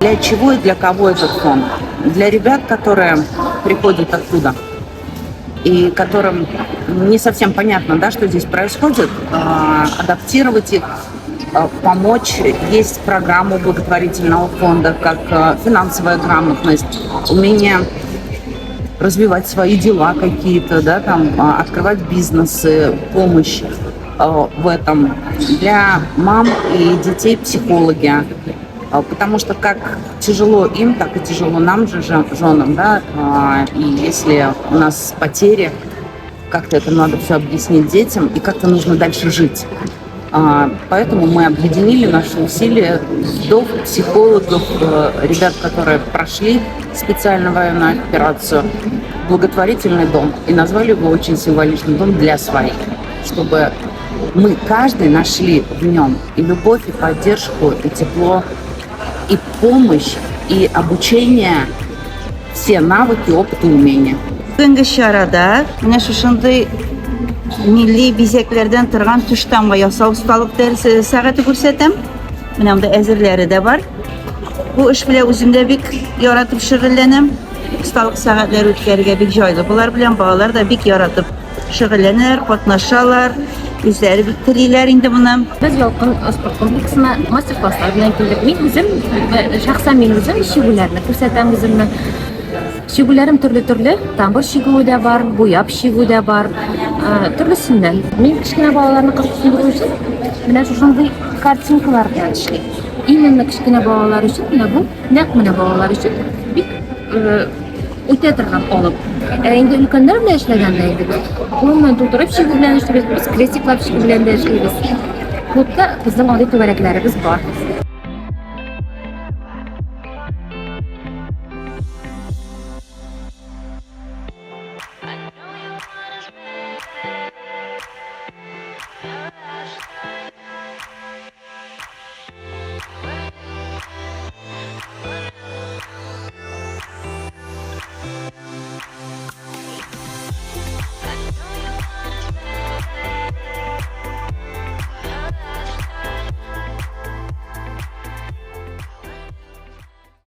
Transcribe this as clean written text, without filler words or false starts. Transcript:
Для чего и для кого этот фонд? Для ребят, которые приходят оттуда и которым не совсем понятно, да, что здесь происходит, адаптировать их, помочь. Есть программа благотворительного фонда, как финансовая грамотность, умение развивать свои дела какие-то, да, там, открывать бизнесы, помощь в этом. Для мам и детей психологи. Потому что как тяжело им, так и тяжело нам же, женам, да, и если у нас потери, как-то это надо все объяснить детям, и как-то нужно дальше жить. Поэтому мы объединили наши усилия вдов, психологов, ребят, которые прошли специальную военную операцию, благотворительный дом. И назвали его очень символично «Дом для своих», чтобы мы каждый нашли в нем и любовь, и поддержку, и тепло, и помощь, и обучение, все навыки, опыт и умения. Бүгенге чарада менә шушындый милли бизәкләрдән торган түштамга ясау осталык дәресе сәгате күрсәтәм. Менә монда әзерләре дә бар. Бу эш белән үзем дә бик яратып шөгыльләнәм. Осталык сәгатьләре үткәрергә бик җайлы. Болар белән балалар да бик яратып шөгыльләнәләр, катнашалар. Үзләре бик телиләр инде моны. Без Ялкын спорт комплексына мастер-класслар белән килдек. Мин үзем, шәхсән мин үзем чигүләрне күрсәтәм үземнең. Чигүләрем төрле-төрле, тамбур чигүе дә бар, буяп чигү дә бар, төрлесеннән. Мин кечкенә балаларны кызыксындыру өчен менә шушындый картинкалар белән эшлим. Именно кечкенә балалар өчен менә бу, нәкъ менә балалар өчен бик үтә торган алым. Ә инде өлкәннәр белән эшләгәндә инде без гомумән тутырып чигү белән эшлибез, без крестиклап чигү белән дә эшлибез. Клубта безнең андый түгәрәкләребез бар.